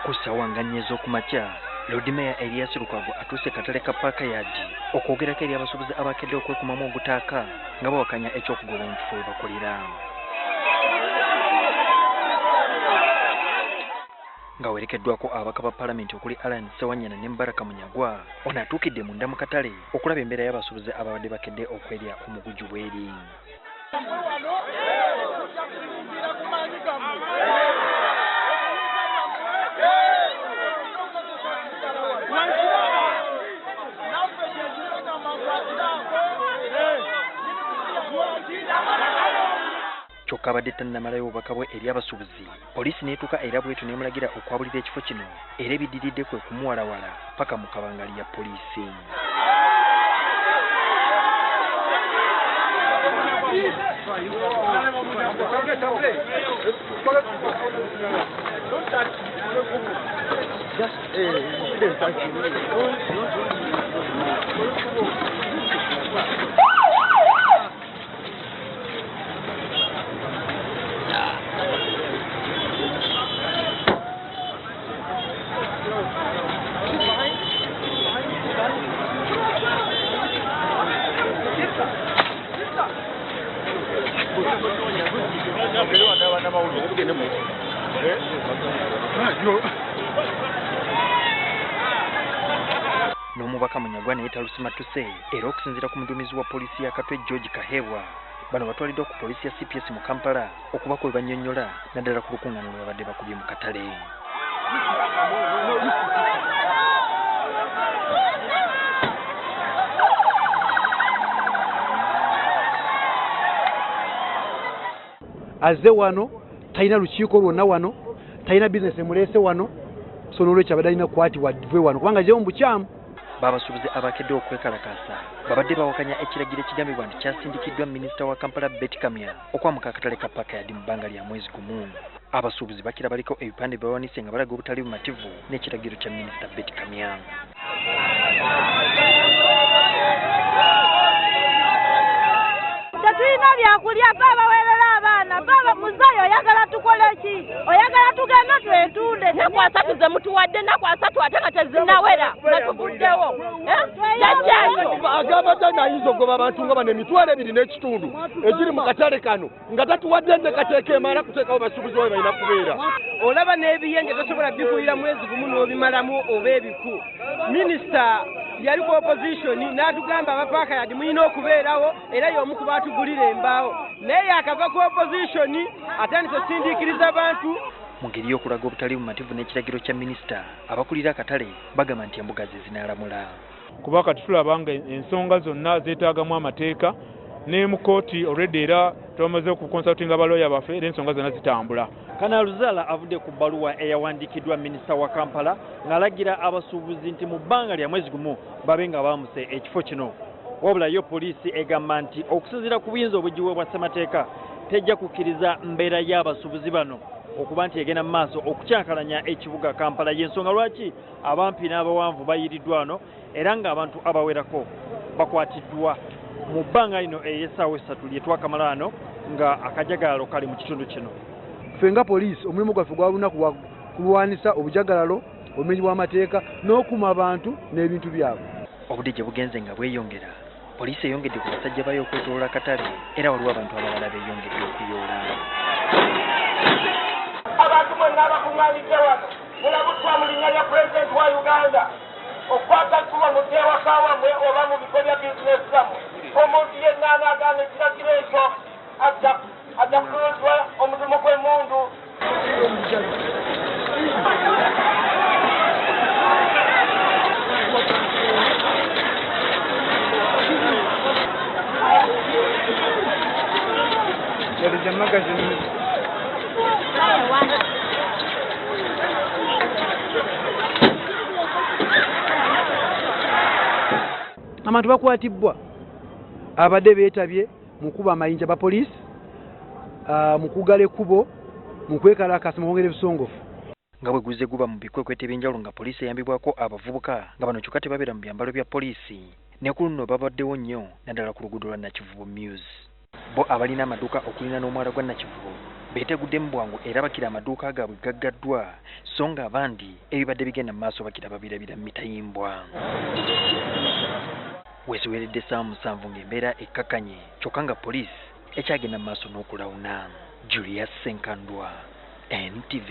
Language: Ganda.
Ku ssaawa nga nnya ez'okumakya, Lord Mayor Erias Lukwago atuuse katale ka Paaka Yard okwogerako eri abasuubuzi abakedde okwekumamu ogutaaka nga bawakanya eky'okugoba mu kifo we bakolera. Ng'awerekeddwako ababaka ba Palamenti okuli Allan Ssewanyana ne Mbaraka Munyagwa, ono atuukidde munda mu katale okulaba embeera y'abasuubuzi ababadde bakedde okwerya omuguju bweri. Kyokka abadde tannamalayo obubaka bwe eri abasuubuzi, poliisi n'etuuka era bwetyo n'emulagira okwabulira ekifo kino era ebiddiridde kwe kumuwalawala paka mu kabangali ya poliisi. N'omubaka Munyagwa naye talusimatuse era okusinziira ku muduumizi wa poliisi ya Katwe George Kahebwa, bano batwaliddwa ku poliisi ya CPS mu Kampala okubako we bannyonnyola naddala ku lukuŋŋaana lwe babadde bakubye mu katale. Azze wano talina lukiiko lwonna wano, talina bizinesi emuleese wano, so n'olwekyo abadde alina kukwatibwa addive wano kubanga azzeewo mu bukyamu. Babasuubuzi abakedde okwekalakaasa babadde bawakanya ekiragiro ekigambibwa nti kyasindikiddwa minisita wa Kampala Betty Kamya okwamuka akatale ka Paaka Yard mu bbanga lya mwezi gumu. Abasuubuzi bakira baliko ebipande bye bawanise nga balaga obutali bumativu n'ekiragiro kya minisita Betty Kamya. Tetulina byakulya, fe abaweerera abaana, fe muzeeyi oyagala tukole ki? Oyagala tugende twetunde? Nnaku 30 ze mutuwadde, nnaku 30 ate nga tezinnawera nga tuvuddewo. Kyekyo. Agamba tanayinza okugoba abantu nga bano 25,000 egiri mu katale kano nga tatuwadde enteekateeka emala kuteekawo basuubuzi bawe balina kubeera. Olaba n'ebiyenje tosobola bikuwira mwezi gumu n'obimalamu oba ebiku. Minisita yali ku opposition n'atugamba aba Paaka Yard mulina okubeerawo era y'omu ku baatugulira embaawo, naye yakava ku opposition atandise osindiikiriza bantu. Mu ngeri y'okulaga obutali bumativu n'ekiragiro kya minisita, abakulira akatale bagamba nti embuga ze zinaalamula. Kuba kati tulaba nga ensonga zonna zeetaagamu amateeka ne mu kooti already, era twamaze okuconsultinga balooya baffe era ensonga zonna zitambula. Kanaluzaala avudde ku bbaluwa eyawandiikiddwa minisita wa Kampala ng'alagira abasuubuzi nti mu bbanga lya mwezi gumu babe nga baamuse ekifo kino. Wabula yo poliisi egamba nti okusinziira ku buyinza obugiweebwa ssemateeka tejja kukkiriza mbeera y'abasuubuzi bano okuba nti egenda mu maaso okukyankalanya ekibuga Kampala. Y'ensonga lwaki abampi n'abawanvu bayiriddwa wano era ng'abantu abawerako bakwatiddwa mu bbanga lino ery'essaawa 3 lye twakamala wano nga akajagalalo kali mu kitundu kino. Ffe nga poliisi omulimu gwaffe gwa lunaku gwa kulwanisa obujagalalo, obumenyi bw'amateeka n'okuuma abantu n'ebintu byabwe. Obudde gye bugenze nga bweyongera, poliisi eyongedde ku basajja bayo okwetooloola akatale era waliwo abantu abalala beeyongedde okuyoola. Abantu mwenna abakuŋŋaanidde wano mulabuddwa mu linnya lya pulezidenti wa Uganda okukwata kkubo mudde ewaka wammwe oba mu bifo bya bizinesi zammwe. Omuntu yenna anaagaana ekiragiro ekyo ajja kutunuzibwa omudumu gw'emmundu. Abantu bakwatibwa abadde beetabye mu kuba amayinja ba poliisi, mu kuggala ekkubo, mu kwekalakaasa, mu kwongera ebisongovu. Nga bwe guzze guba mu bikwekweto eby'enjawulo nga poliisi eyambibwako abavubuka nga bano kyokka tebabeera mu byambalo bya poliisi, ne ku luno babaddewo nnyo naddala ku luguudo lwa Nakivubo Muse. Bo abalina amaduuka okulina n'omwala gwa Nakivubo Beeteguddemu bwangu era bakira amaduuka gaabwe gaggaddwa, so nga abandi ebibadde bigenda mu maaso bakira babirabira mu mitayimbwa. Weziweredde ssaawa 7 ng'embeera ekkakkanye, kyokka nga poliisi ekyagenda mu maaso n'okulawuna. Julius Senkandwa, NTV.